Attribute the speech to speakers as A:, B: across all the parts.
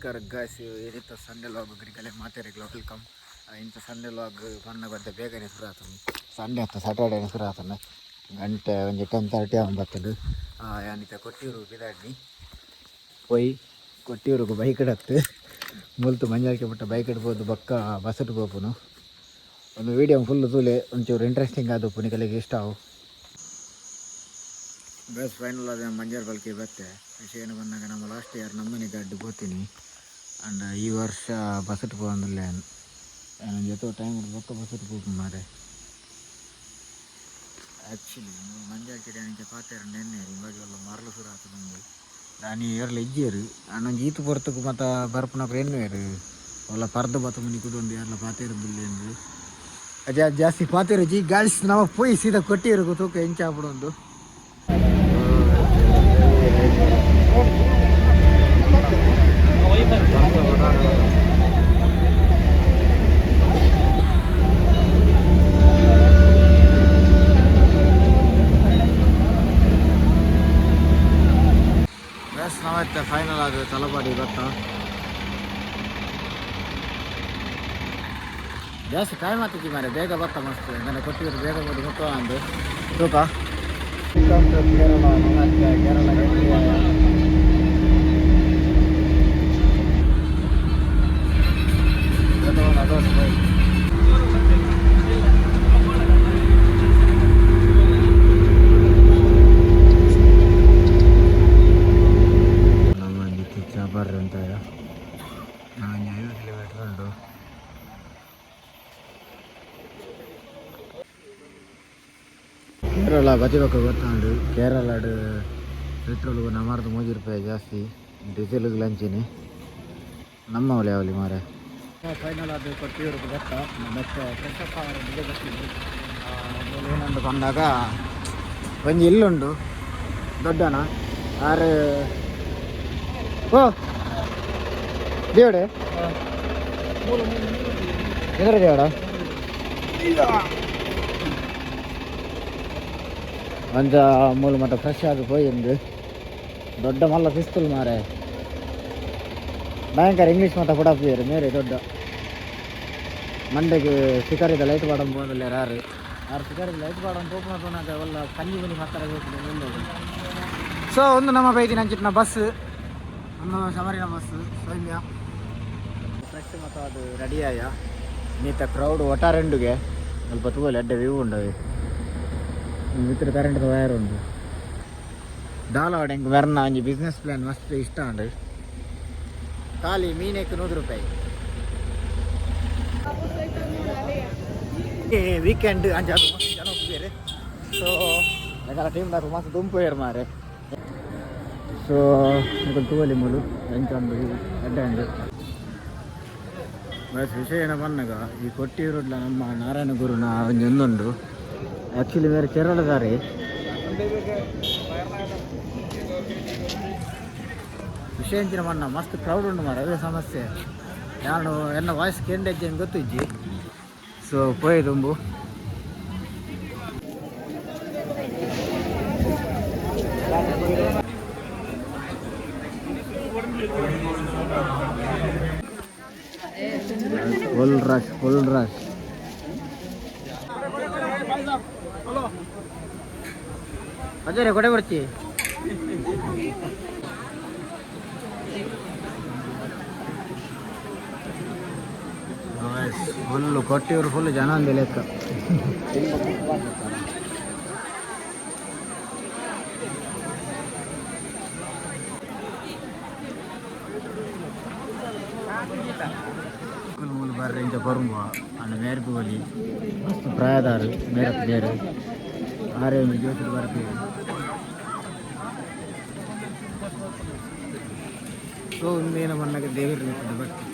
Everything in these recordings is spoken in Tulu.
A: ನಮಸ್ಕಾರ ಗಾಯ್ಸ್, ಏನಿತ್ತ ಸಂಡೇ ಲಾಗ್ ಗ್ರಿಗಲೆ ಮಾತಾಡಿಗ್ಲ welcome. ಇಂಥ ಸಂಡೇ ಲಾಗ್ ಪನ್ನ ಬದ್ದ ಬೇಗನೆ ಶುರು ಆತನು. ಸಂಡೇ ಆತ, ಸ್ಯಾಟರ್ಡೇನೆ ಶುರು ಆತನ. ಗಂಟೆ ಒಂಜಿ 10:30 ಅವನ್ ಬರ್ತದೆ. ಯಾನಿತ ಕೊಟ್ಟಿಯೂರು ಬಿದಾಡ್ನಿ ಪೋಯ್ ಕೊಟ್ಟಿಯೂರುಗು ಬೈಕ್ ಇಡತ್ತು ಮುಲ್ತು ಮಂಜಾಳಿಕೆ ಬಿಟ್ಟ ಬೈಕ್ ಇಡ್ಬೋದು ಬಕ್ಕ ಬಸ್ಸು ಪೋಪುನು. ಒಂದು ವೀಡಿಯೋ ಫುಲ್ ತೂಲೆ, ಒಂಚೂರು ಇಂಟ್ರೆಸ್ಟಿಂಗ್ ಆದ ನಿಕಲಿಗೆ ಇಷ್ಟ ಅವು. ಬಸ್ ಫೈನಲ್ ಆದ ಮಂಜಾರ್ ಬಲ್ಕಿ ಬತ್ತೆ. ವಿಷಯ ಏನು ಬಂದಾಗ ನಮ್ಮ ಲಾಸ್ಟ್ ಇಯರ್ ನಮ್ಮನೆ ಗಡ್ಡು ಪೋತೀನಿ ಅಂಡ್ ಈ ವರ್ಷ ಬಸ್ಸು ಪೋಂದಿಲ್ಲ. ನನ್ನ ಜೊತೆ ಟೈಮ್ ಬೊಕ್ಕ ಬಸ್ಸು ಪೋಪು ಮಾರೆ. ಆ್ಯಕ್ಚುಲಿ ಮಂಜಾಳ್ ಕಡೆ ಅಂಚೆ ಪಾತೆರ ನೆನ್ನೆ ಇವಾಗ ಮರಳು ಶುರು ಆತದಂದು ದಾನಿ ಏರ್ಲ ಇಜ್ಜೇರು ಅಣ್ಣಂಜಿ ಈತು ಪೊರ್ತುಗು ಮತ್ತ ಬರ್ಪುನಕ್ರು ಎನ್ನುವೇರು ಒಲ್ಲ ಪರ್ದ ಬತ್ತ ಮುನಿ ಕುದೊಂದು ಏರ್ಲ ಪಾತೆರ ಬಿಲ್ಲೆಂದು ಅಜ ಜಾಸ್ತಿ ಪಾತೆರ ಜಿ ಗಾಳಿಸ್. ನಮ ಪೋಯಿ ಸೀದಾ ಕೊಟ್ಟಿರು ತೂಕ ಎಂಚ ಆಪುಡೊಂದು. ಬಸ್ ನಾವತ್ತೆ ಫೈನಲ್ ಆದ ತಲಪಾಡಿ ಗೊತ್ತಾ. ಜಾಸ್ತಿ ಟೈಮ್ ಆಗ್ತದೆ ಮಾರೆ, ಬೇಗ ಬತ್ತ ಮಸ್ತ್ ನನ್ನ ಕೊಟ್ಟಿದ್ರು ಬೇಗ ಬಂದು ಮುಟ್ಟುವ ಅಂದು ತೂಕ. ಕೇರಳ ಮತ್ತೆ ಕೇರಳ ಎಂಟ್ರಿ ಆಯ. ಅದೊಂದು ಹೋಯ್. ನಮ್ಮ ಕಿಚ್ಚ ಬರ್ರಿ ಅಂತ ನಾನು 5 ಕಿಲೋಮೀಟರ್ ಉಂಟು. ಕೇರಳ ಬತಿಬಕ್ಕ ಗೊತ್ತುಂಡು. ಕೇರಳಡ್ ಪೆಟ್ರೋಲ್ ನಮಾರ್ದು 3 ರೂಪಾಯಿ ಜಾಸ್ತಿ, ಡೀಸೆಲ್ ಲಂಚಿನಿ ನಮ್ಮ ಒಲೆ ಅವಲಿ ಮಾರೆ. ಫೈನಲ್ ಅದು ಕೊಟ್ಟಿಯೂರು ಗೊತ್ತ ಮತ್ತೆ ಫ್ರೆಶ್ ಅಪ್ ಬರ್ತಿದ್ವಿ. ಏನಂದು ಬಂದಾಗ ಒಂಜಿ ಇಲ್ಲುಂಡು ದೊಡ್ಡನ ಆರು. ಓ ದೇವಡೆ ಎದರ ದೇವಡ ಒಂಜ ಮೂಲು ಮಟ್ಟ ಫ್ರೆಶ್ ಆದ್ ಪೋಯಿಂದು. ದೊಡ್ಡ ಮಲ್ಲ ಪಿಸ್ತೂಲ್ ಮಾರೆ, ಭಯಂಕರ ಇಂಗ್ಲೀಷ್ ಮತ ಪುಡಾಪಿಯರು ಮೇರೆ. ದೊಡ್ಡ ಮಂಡೆಗೆ ಶಿಕಾರಿದ ಲೈಟ್ ಬಾಡಂ ಪೋಂದಿಲ್ಲ ಯಾರು ಯಾರು ಶಿಕಾರಿದ ಲೈಟ್ ಬಾಡಂ ಪೋಪುನ ತೋನಾಗ ಒಲ್ಲ ಕಂಜಿ ಬಲಿ ಹತ್ತರ. ಸೊ ಒಂದು ನಮ್ಮ ಬೈದಿನ ಅಂಚಿಟ್ನ ಬಸ್, ನಮ್ಮ ಶಮರಿನ ಬಸ್ ಸೌಮ್ಯ. ಫ್ರೆಶ್ ಮತ್ತು ಅದು ರೆಡಿ ಆಯ. ನೀತ ಕ್ರೌಡ್ ಒಟಾರೆಂಡುಗೆ ಸ್ವಲ್ಪ ತೂವಲೆ, ಅಡ್ಡೆ ವ್ಯೂ ಉಂಡು. ಮಿತ್ರ ಕರೆಂಟ್ ವೈರ್ ಉಂಡು. ದಾಲವಾಡ ಎಂಕ್ ಮೆರ್ನ ಒಂಜಿ ಬಿಸ್ನೆಸ್ ಪ್ಲಾನ್ ಮಸ್ತ್ ಇಷ್ಟ ಉಂಡು. ಖಾಲಿ ಮೀನೇಕ್ 100 ರೂಪಾಯಿ. ವೀಕೆಂಡ್ ಅಂಚ ಅದು ಮಸ್ತ್ ಜನ ಉಪ್ಪುವೆರ್. ಸೊ ಎಂಕಲ ಟೀಮ್ ದಾಕು ಮಸ್ತ್ ದುಂಪುವೆರ್ ಮಾರೆ. ಸೊ ನಿಕುಲು ತೂವೊಲಿ ಮೂಲು ಎಂಚ ಉಂಡು, ಎಡ್ಡೆ ಉಂಡು. ಬಸ್ ವಿಷಯ ಏನ ಪನ್ನಗ ಈ ಕೊಟ್ಟಿಯೂರುಡ್ಲ ನಮ್ಮ ನಾರಾಯಣ ಗುರುನ ಒಂಜಿ ಉಂದುಂಡು. ಆ್ಯಕ್ಚುಲಿ ಬೇರೆ ಕೇರಳದಾರೆ. ವಿಷಯ ಎಂಚಿನ ಮಣ್ಣ ಮಸ್ತ್ ಕ್ರೌಡ್ ಉಂಡು ಮಾರೆ, ಅದೇ ಸಮಸ್ಯೆ. ನಾನು ಎನ್ನ ವಾಯ್ಸ್ ಕೇಂದ್ರ ಗೊತ್ತಿಜ್ಜಿ. ಸೊ ಪೋಯ್ ದುಂಬು. Full rush, full rush. ಅದೇ ಕೊಡೆ ಬರ್ತಿ. ಫುಲ್ ಕೊಟ್ಟಿಯವರು ಫುಲ್ ಜನ ಅಂದೆ ಲೆಕ್ಕ. ಮೂಲು ಬರ್ರೆ ಇಂಚ ಕೊರುಂಬ ಅಂಡ ಮೇರ್ಪು ಒಲಿ ಮಸ್ತ್ ಪ್ರಾಯದಾರು ಮೇರಪ್ ಬೇರೆ ಆರೇ ಒಂದು ಜೋಶಿಡ್ ಬರ್ಪೇರು. ಸೊ ಒಂದೇನ ಬಣ್ಣಕ್ಕೆ ದೇವರು ಭಕ್ತಿ,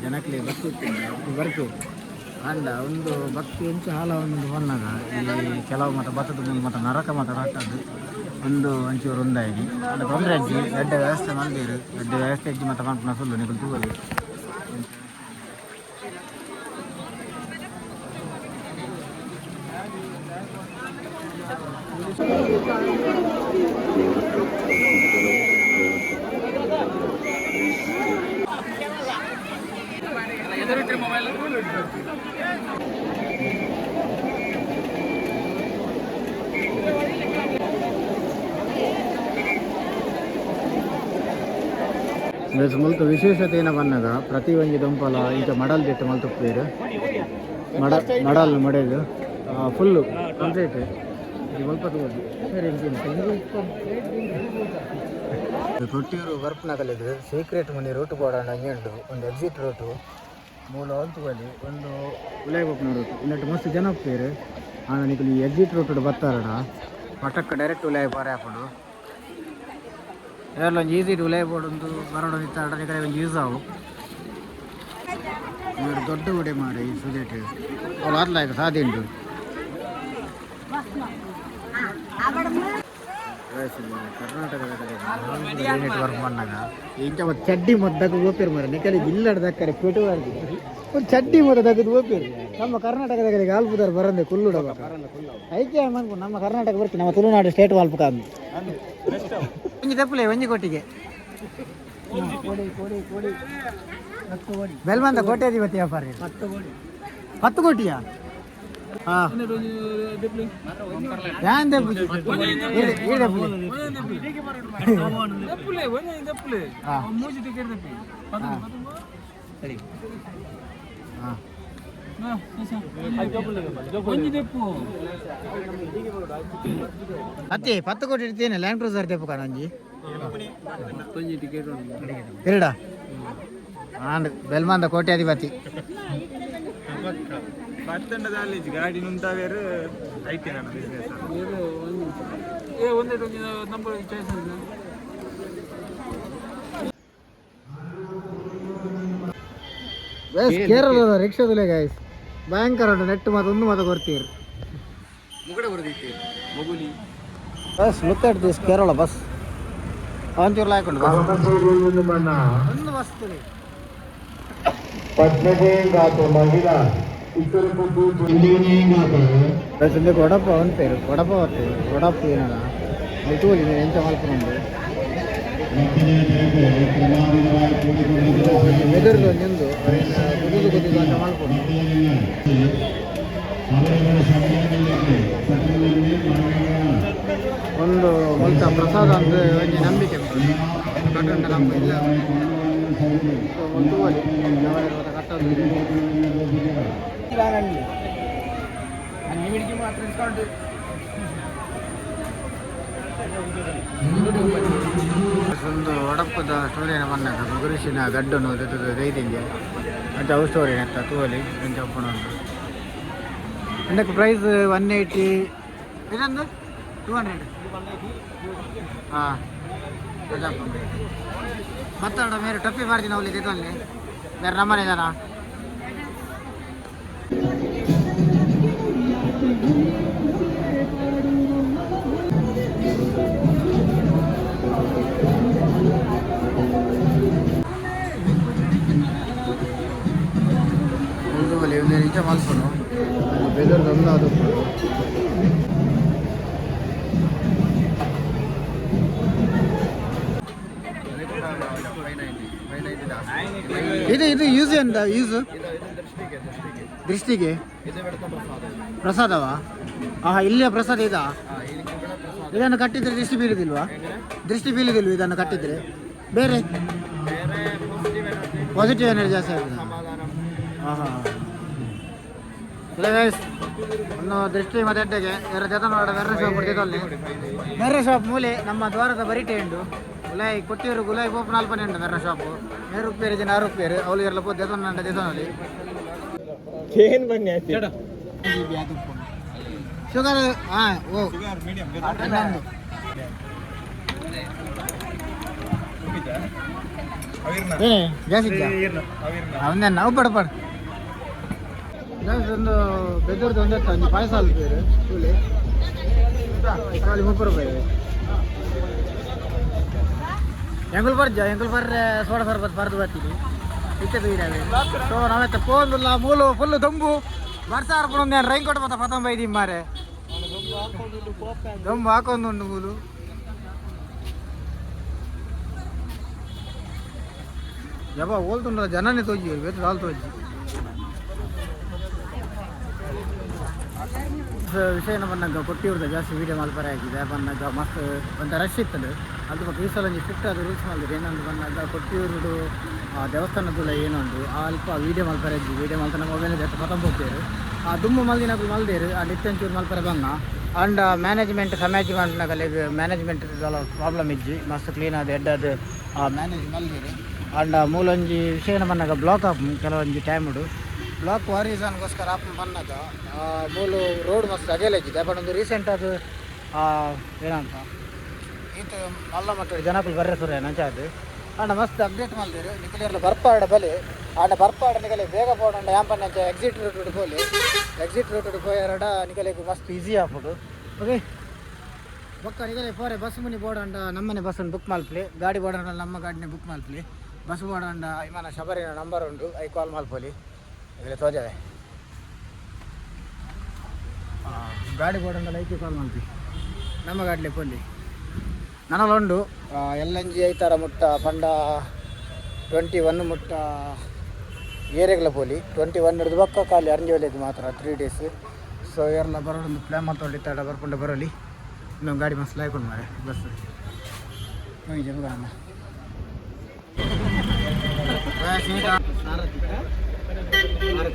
A: ಜನಕ್ಲೆ ಭಕ್ತಿ ಇತ್ತು ಬರ್ಪೇರು. ಅಂಡ ಒಂದು ಭಕ್ತಿ ಎಂಚ ಹಾಲ ಒಂದು ಬಣ್ಣಗ ಈ ಕೆಲವು ಮತ ಬತ್ತದ ಮುಂದೆ ಮತ ನರಕ ಮತ ಕಟ್ಟದ್ದು ಒಂದು ಒಂಚೂರು ಒಂದಾಗಿ. ಅಂಡ ತೊಂದರೆ ಅಜ್ಜಿ, ಎಡ್ಡೆ ವ್ಯವಸ್ಥೆ ಮಲ್ದೇರು, ಎಡ್ಡೆ ವ್ಯವಸ್ಥೆ ಅಜ್ಜಿ ಮತ ಪನ್ಪುನ ಸುಲ್ಲು. ನಿಕುಲು ತೂವೊಲಿ. ಮುಲ್ತ ವಿಶೇಷತೆ ಏನ ಬಂದಾಗ ಪ್ರತಿ ಒಂಜಿ ದೊಂಪಲ ಇಂಚ ಮಡಲ್ ದಿಟ್ಟು ಮಲ್ತುಪ್ಪೇರು ಮಡ ಮಡಲ್ ಮಡೆದು ಫುಲ್ಲು ಕಂಪ್ಲೀಟ್ ಮುಲ್ಪ ತಗೋದು ಸರಿ. ಕೊಟ್ಟಿಯೂರು ಬರ್ಪನಕಲಿದ್ದು ಸೀಕ್ರೆಟ್ ಮನಿ ರೂಟ್ ಬೋರ್ಡ್ ಹಂಗೆ ಉಂಟು. ಒಂದು ಎಕ್ಸಿಟ್ ರೂಟು ಮೂಲ ಅಂತುವಲ್ಲಿ ಒಂದು ಉಲಾಯಿಪಪ್ಪನ ರೂಟ್. ಇನ್ನಟ್ಟು ಮಸ್ತ್ ಜನ ಹೋಗ್ತಾರೆ. ಆನ ನಿಕುಲು ಈ ಎಕ್ಸಿಟ್ ರೂಟ್ ಬರ್ತಾರಡ ಪಟಕ್ಕ ಡೈರೆಕ್ಟ್ ಉಲಾಯಿ ಪಾರೆ ಹಾಕೊಂಡು ಏರ್ಲ ಒಂಜಿ ಈಸಿ ಉಲಾಯಿ ಬೋರ್ಡ್ ಒಂದು ಬರೋಡ ಇತ್ತಾಡ ನಿಕಲೆ ಒಂಜಿ ಯೂಸ್ ಆವು. ಇವರು ದೊಡ್ಡ ಗುಡೆ ಮಾರಿ ಈ ಸುದೇಟ್ ಅವ್ರು ಆತ್ಲಾಯ್ಕ ಸಾಧ್ಯ ಉಂಟು. ಕರ್ನಾಟಕದ ವರ್ಕ್ பண்ணಾಗ ಇಂಚ ಒಂದು ಚಡ್ಡಿ ಮದ್ದಕ್ಕೆ ಓಪೇರು ಮರ ನಿಕಲಿ ಇಲ್ಲಡ ದಕ್ಕರೆ ಪೆಟು ಒಂದು ಚಡ್ಡಿ ಮೊದ ದಕ್ಕದು ಓಪೇರು. ನಮ್ಮ ಕರ್ನಾಟಕದ ಆಲ್ಪುದಾರ್ ಬರಂದೆ ಕುಲ್ಲುಡ ಐಕೆ ಮನ್ಪು. ನಮ್ಮ ಕರ್ನಾಟಕ ಬರ್ತಿ ನಮ್ಮ ತುಳುನಾಡು ಸ್ಟೇಟ್ ವಾಲ್ಪು ಕಾಂದು ಒಂಜಿ ತಪ್ಪುಲೆ ಒಂಜಿ ಕೊಟ್ಟಿಗೆ ಬೆಲ್ಮಂದ ಕೋಟ್ಯಾಧಿಪತಿ ವ್ಯಾಪಾರಿ 10 ಕೋಟಿಯಾ? ಹಾಂ, ಯಾನ್ ದೆಪ್ಪುಜಿ ಈ ದೆಪ್ಪುಜಿ. ಹಾಂ ಹಾಂ. ಅತ್ತೆ 10 ಕೋಟಿ ಇಡ್ತೇನೆ ಲ್ಯಾಂಡ್ ಕ್ರೂಸರ್ ದೆಪ್ಪು ಕಾಣಂಜಿ ಎರಡ ಆಂಡ್ ಬೆಲ್ಮಂದ ಕೋಟ್ಯಾಧಿಪತಿ.
B: ಗಾಡಿ ನುಂತಾವೇರು ಐತೆ ನನ್ನ ಬಿಸ್ನೆಸ್.
A: ಗೈಸ್, ಕೇರಳದ ರಿಕ್ಷಾದಲ್ಲೇ ಗೈಸ್ ಭಯಂಕರ ಉಂಟು. ನೆಟ್ ಮಾತು ಒಂದು ಮಾತು ಕೊಡ್ತೀರಿ. Bus, look at this Kerala bus. ಒಂಚೂರು ಹಾಕೊಂಡು ಒಂದು ಬಸ್ ತುಳಿ. ವಡಪ್ಪ ಒಂದು ವಡಪ್ಪ ಬರ್ತೇವೆ ವಡಪ್ಪ ಏನಲ್ಲ ತೂಲಿ ಎಂತ ಮಲ್ಪುನುಂಡು ಮೆದುರ್ದು ಒಂಜೊಂದು ಗುದುದು ಗುದುದು ಅಂತ ಮಲ್ಪುಂಡು. ಒಂದು ಮುಲ್ತ ಪ್ರಸಾದ ಅಂತ ಒಂಜಿ ನಂಬಿಕೆ ಕಟ್ಟುಂಡ ನಮ್ಮ ಇಲ್ಲ. ಒಂದು ಕಟ್ಟೋದು. ಒಂದು ಒಡಪ್ಪದ ಸ್ಟೋರಿನ ಬಂದಾಗ ಗುರುಷಿನ ಗಡ್ಡನು ದೈದಿಂಗೆ ಅಂಚ ಅವು ಸ್ಟೋರಿ ಎತ್ತ ತೂವಲಿ ಎಂಚ ಉಪ್ಪುನ ಉಂಟು. ಇಂದಕ್ಕೆ ಪ್ರೈಸ್ 180, ಇದೊಂದು 200. ಹಾಂ, ಮತ್ತಾಡ ಮೇರೆ ಟೊಪ್ಪಿ ಮಾಡ್ತೀನಿ ಅವಲಿ ತಿದ್ದಲ್ಲಿ ಬೇರೆ ನಮ್ಮನೆ ಜನ. ಉಳ್ದುವಲ್ಲಿ ಒಂದು ನಿಜ ಮಲ್ಪುನು ಬೆದರ್ದು ಒಂದು ಅದು. ಇದು ಇದು ಯೂಸ್ ಎಂತ ಯೂಸ್? ದೃಷ್ಟಿಗೆ ಪ್ರಸಾದವಾ? ಆಹಾ, ಇಲ್ಲಿಯ ಪ್ರಸಾದ ಇದಾ? ಇದನ್ನು ಕಟ್ಟಿದ್ರೆ ದೃಷ್ಟಿ ಬೀಳುದಿಲ್ವಾ? ದೃಷ್ಟಿ ಬೀಳುದಿಲ್ವ ಇದನ್ನು ಕಟ್ಟಿದ್ರೆ? ಬೇರೆ ಪಾಸಿಟಿವ್ ಎನರ್ಜಿ ಜಾಸ್ತಿ ಆಗ್ತದೆ. ಆಹಾ, ಇಲ್ಲ ಗೈಸ್, ಒಂದು ದೃಷ್ಟಿ ಮತ್ತೆ ಎಡ್ಡೆಗೆ ಬೇರೆ ಜತನ ಬೇರೆ ಶಾಪ್ ಕೊಡ್ತಿದ್ದಲ್ಲಿ ಬೇರೆ ಶಾಪ್ ಮೂಲೆ ನಮ್ಮ ದ್ವಾರದ ಬರಿಟೆ ಉಂಟು. ಗುಲಾಯಿ ಕೊಟ್ಟಿಯವರು ಗುಲಾಯಿ ಪೋಪ್ ನಾಲ್ಪನೆ ಉಂಟು ಬೇರೆ ಶಾಪು. 100 ರೂಪಾಯಿ ಜನ 6 ರೂಪಾಯಿ ಅವಳು ಎಲ್ಲ ಪೋ ದೇತನ ದೇತನಲ್ಲಿ.
B: ಏನ್ ಬನ್ನಿ ಆಯ್ತು.
A: ಶುಗರ್ ಹಾಂ ಓ.
B: Sugar medium.
A: 11. ಏನೇ ಜಾಸ್ತಿ ಇದ್ಯಾ? ಅವನ್ನ ಉಪ್ಪಡು ಪಡು ಒಂದು ಬೆದರ್ದು ಒಂದು ಒಂದು ಪಾಯಸ ಅಲ್ಪೇರು ಕೂಲಿ ಖಾಲಿ 30 ರೂಪಾಯಿ. ಎಂಗುಲ್ ಬರ್ಜ ಎಂಗುಲ್ ಬರ್ರೆ ಸೋಡ ಸರ್ಬತ್ ಬರ್ದು ಬರ್ತೀನಿ ಇತ್ತದು ಇದ್ದಾವೆ. ಸೊ ನಾವೆತ್ತ ಪೋಂದುಲ್ಲ ಮೂಲು ಫುಲ್ಲು ದೊಂಬು ವರ್ಷ ಅರ್ಪಣ ರೈನ್ ಕೋಟ್ ಮತ್ತೆ ಪತಂಬ ಇದ್ದೀವಿ ಮಾರೆ. ದೊಂಬು ಹಾಕೊಂದುಂಡು ಮೂಲು. ಯಬ್ಬ ಓಲ್ತುಂಡ ಜನನೇ ತೋಜಿ ಬೇತು ದಾಲ್ ತೋಜಿ. ವಿಷಯ ಬಂದಾಗ ಕೊಟ್ಟಿವ್ರದ ಜಾಸ್ತಿ ವೀಡಿಯೋ ಮಲ್ಪರೆ ಆಗಿದೆ ಬಂದಾಗ ಮಸ್ತ್ ಒಂದು ರಶ್ ಇತ್ತದು. ಅದು ಬೊಕ್ಕ ಈ ಸಲ ಒಂಜಿ ಸ್ಟ್ರಿಕ್ಟ್ ಆದ ರೂಲ್ಸ್ ಮಲ್ದಿರು. ಏನಂದು ಬಂದಾಗ ಕೊಟ್ಟಿಯೂರುಡು ದೇವಸ್ಥಾನದುಲ ಏನೊಂದು ಅಲ್ಪ ವೀಡಿಯೋ ಮಲ್ಪರೆ ಇಜ್ಜಿ. ವೀಡಿಯೋ ಮಲ್ತನ ಮೊಬೈಲ್ ಜೊತೆ ಪತಂಬ ಹೋಗ್ತೇರು. ಆ ದುಮ್ಮು ಮಲ್ದಿನಕುಲು ಮಲ್ದೇರು, ಆ ಒಂಚೂರು ಮಲ್ಪರೆ ಬಂಗ. ಅಂಡ್ ಮ್ಯಾನೇಜ್ಮೆಂಟ್ ಸಮಾಜ ನಗಲಿಗೆ ಮ್ಯಾನೇಜ್ಮೆಂಟ್ ಪ್ರಾಬ್ಲಮ್ ಇಜ್ಜಿ, ಮಸ್ತ್ ಕ್ಲೀನ್ ಆದ ಎಡ್ಡಾದ ಮ್ಯಾನೇಜ್ ಮಲ್ದಿರು. ಅಂಡ್ ಮೂಲೊಂಜಿ ವಿಷಯ ಬಂದಾಗ ಬ್ಲಾಕ್ ಆಪ್ ಕೆಲವೊಂಜಿ ಟೈಮುಡು ಬ್ಲಾಕ್ ವಾರೀಸನ್ಗೋಸ್ಕರ ಆಪ್ ಬಂದಾಗ ಮೂಲು ರೋಡ್ ಮಸ್ತ್ ಅಗೇಲೇಜಿದೆ. ಬಟ್ ಒಂದು ರೀಸೆಂಟ್ ಅದು ಏನಂತ ಈತ ಮಲ್ಲ ಮಟ್ಟ ಜನಕುಲು ಬರ್ರೆ ಸುರ ನಂಚಾದು. ಅಂಡ ಮಸ್ತ್ ಅಪ್ಡೇಟ್ ಮಲ್ದಿರು. ನಿಕಲೇರ್ಲ ಬರ್ಪಾಡ ಬಲೆ ಆಂಡ ಬರ್ಪಾಡ ನಿಕಲೆ ಬೇಗ ಪೋಡಂಡ ಯಾಂಪನ್ನಂಚ ಎಕ್ಸಿಟ್ ರೂಟ್ ಪೋಲಿ. ಎಕ್ಸಿಟ್ ರೂಟ್ ಪೋಯರಡ ನಿಕಲೆಗ್ ಮಸ್ತ್ ಈಸಿ ಆಪುಂಡು. ಓಕೆ, ಬೊಕ್ಕ ನಿಕಲೆ ಪೋರೆ ಬಸ್ ಮುನಿ ಬೋಡಂಡ ನಮ್ಮನೆ ಬಸ್ಸನ್ನು ಬುಕ್ ಮಲ್ಪಲಿ. ಗಾಡಿ ಬೋಡಂಡ ನಮ್ಮ ಗಾಡಿನೇ ಬುಕ್ ಮಲ್ಪಲಿ. ಬಸ್ ಬೋಡಂಡ ಇಮಾನ ಶಬರಿನ ನಂಬರ್ ಉಂಡು, I ಕಾಲ್ ಮಲ್ಪೊಲಿ. ಇಲ್ಲೇ ತೋಜವೆ. ಗಾಡಿ ಬೋಡಂಡ ಲೈಕ್ ಕಾಲ್ ಮಲ್ಪಿ, ನಮ್ಮ ಗಾಡಿಲೆ ಪೋಲಿ. ನನಲುಂಡು ಎಲ್ಲಂಜಿ ಐತಾರ ಮುಟ್ಟ ಪಂಡ 21 ಮುಟ್ಟ ಏರೆಗ್ಲ ಪೋಲಿ. 21 ಹಿಡಿದು ಬೊಕ್ಕ ಖಾಲಿ ಅರಂಜೋಲಿದ್ದು ಮಾತ್ರ 3 ಡೇಸ್. ಸೊ ಏರ್ಲ ಬರೋಡೊಂದು ಪ್ಲ್ಯಾನ್ ಮಾತೊಂಡಿತ್ತಾಡ ಬರ್ಪುಂಡ ಬರೋಲಿ. ಇನ್ನೊಂದು ಗಾಡಿ ಮಸ್ತ್ ಲಾಯ್ಕೊಂಡು ಮಾರೆ ಬಸ್ ಹೋಗಿ ಜಮಗಾನ.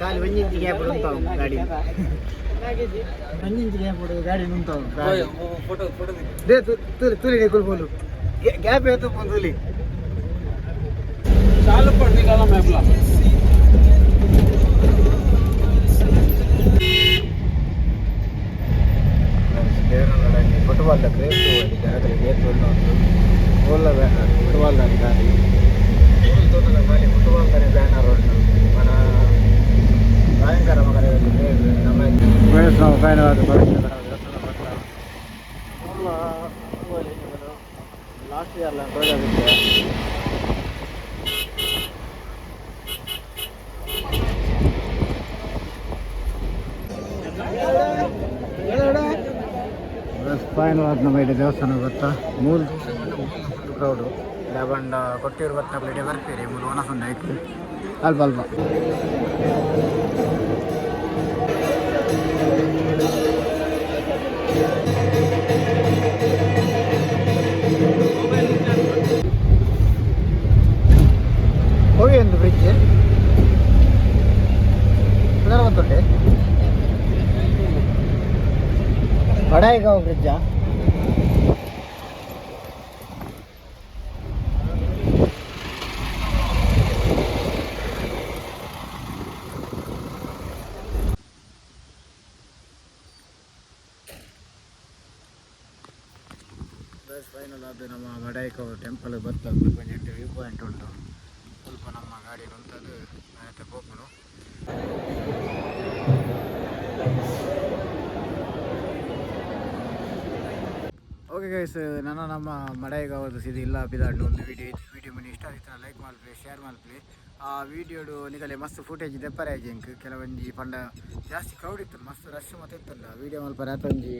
A: ಖಾಲಿ ಒಂಜಿಂಚಿ ಗ್ಯಾಪ್ ಉಂಟಾವು ಗಾಡಿ, ಒಂಜಿಂಚಿ ಗ್ಯಾಪ್ ಗಾಡಿ ಉಂಟಾವು.
B: Photo photo.
A: They ತೂಲಿ ತೂಲಿ ನಿಕುಲ್ ಬೋಲು ಗ್ಯಾಪ್ ಏತು ತೂಲಿ.
B: ಚಾಲು ಪಡ್ನಿಗಲ್ಲ ಮ್ಯಾಪ್ಲ.
A: ಫುಟ್ಬಾಲ್ ಕ್ರೇಜ್ ಜನಗಳಿಗೆ ಏತು ಉಂಟು. ಓಲ್ಲ ಬ್ಯಾನರ್ ಫುಟ್ಬಾಲ್ ಗಾಡಿ ಖಾಲಿ ಫುಟ್ಬಾಲ್ ಬ್ಯಾನರ್ ಉಂಟು. మన ಭಯಂಕರ ಮಗನ ಕ್ರೇಜ್. ನಮ್ಮ ನಾವು ಫೈನಲ್ ದೇವಸ್ಥಾನ ಲಾಸ್ಟ್ ಇಯರ್ ತೋಜಾಗಿದ್ದೆ. ಫೈನಲ್ ಆದ ನಮ್ಮ ಇಲ್ಲಿ ದೇವಸ್ಥಾನ ಗೊತ್ತಾ. ಮೂರು ಕ್ರೌಡು ಲೇಬಂಡ ಕೊಟ್ಟಿರು ಬತ್ತ ಪ್ಲೇಟೆ ಬರ್ತೀರಿ. ಮೂರು ಒಣಸುಂಡು ಆಯ್ತು ಅಲ್ಪ ಅಲ್ಪ. ಹೋಗಿ ಒಂದು ಬ್ರಿಡ್ಜ್ ಗೊತ್ತುಂಟೆ, ಬಡಾಯಿಗಾಂವ್ ಬ್ರಿಡ್ಜಾ. ಬಸ್ ಫೈನಲ್ ಆದ ನಮ್ಮ ಬಡಾಯಿಕಾವ್ ಟೆಂಪಲ್ ಬತ್ತ. ಒಂಜಿ ವ್ಯೂ ಪಾಯಿಂಟ್ ಉಂಟು ಸ್ವಲ್ಪ. ನಮ್ಮ ಗಾಡಿ ಉಂಟದು ಆಯ್ತು ಪೋಪುನು. ಓಕೆ ಗೈಸ್, ನಾನು ನಮ್ಮ ಮಡಾಯಿಗಾವದು ಸಿದಿ ಇಲ್ಲ ಬಿದಾಡ್ಲು ಒಂದು ವಿಡಿಯೋ. ವಿಡಿಯೋ ಮನಿ ಇಷ್ಟ ಆಗಿತ್ತು ಲೈಕ್ ಮಲ್ಪಲೆ, ಶೇರ್ ಮಲ್ಪಲೆ. ಆ ವಿಡಿಯೋಡು ನಿಗಲೆ ಮಸ್ತ್ ಫುಟೇಜ್ ದೆಪ್ಪರೆ ಎಂಕ್. ಕೆಲವೊಂಜಿ ಪಂಡ ಜಾಸ್ತಿ ಕ್ರೌಡ್ ಇತ್ತು, ಮಸ್ತ್ ರಶ್ ಮತ್ತೆ ಇತ್ತಲ್ಲ. ವಿಡಿಯೋ ಮಲ್ಪರೆ ಆತೊಂಜಿ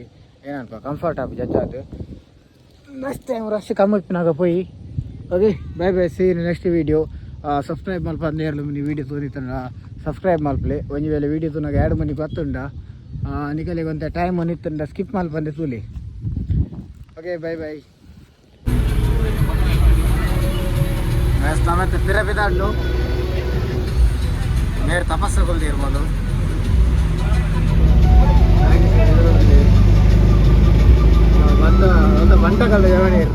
A: ಏನಲ್ಪ ಕಂಫರ್ಟ್ ಆಪು ಜಜ್ಜಾದು. ನೆಕ್ಸ್ಟ್ ಟೈಮ್ ರಶ್ ಕಮ್ಮಿ ಇಪ್ಪಿನಾಗ ಪೋಯಿ. Okay, bye bye, see next video. Subscribe ಮಲ್ಪ ನೇರ್ಲು ಮಿನಿ ವೀಡಿಯೋ ತೋರಿತಂಡ ಸಬ್ಸ್ಕ್ರೈಬ್ ಮಲ್ಪಲೆ. ಒಂಜಿ ವೇಳೆ ವೀಡಿಯೋ ತೂನಾಗ ಎರಡು ಮನಿ ಗೊತ್ತುಂಡ ನಿಕಲಿಗೆ ಒಂತೆ ಟೈಮ್ ಒನಿತ್ತುಂಡ ಸ್ಕಿಪ್ ಮಲ್ಪಂದೆ ತೂಲಿ. Okay, bye bye. ಮತ್ತೆ ಪಿರ ಬಿದಾಡ್ಲು ನೇರ ತಪಸ್ಸು ಇರ್ಬೋದು. ಬಂದ ಒಂದು ಬಂಟಕಲ್ದ ಜವನೀರು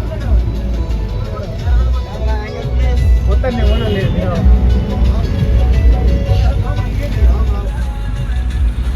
A: ಗೊತ್ತನ್ನೇ ಓಡಲ್ಲಿ.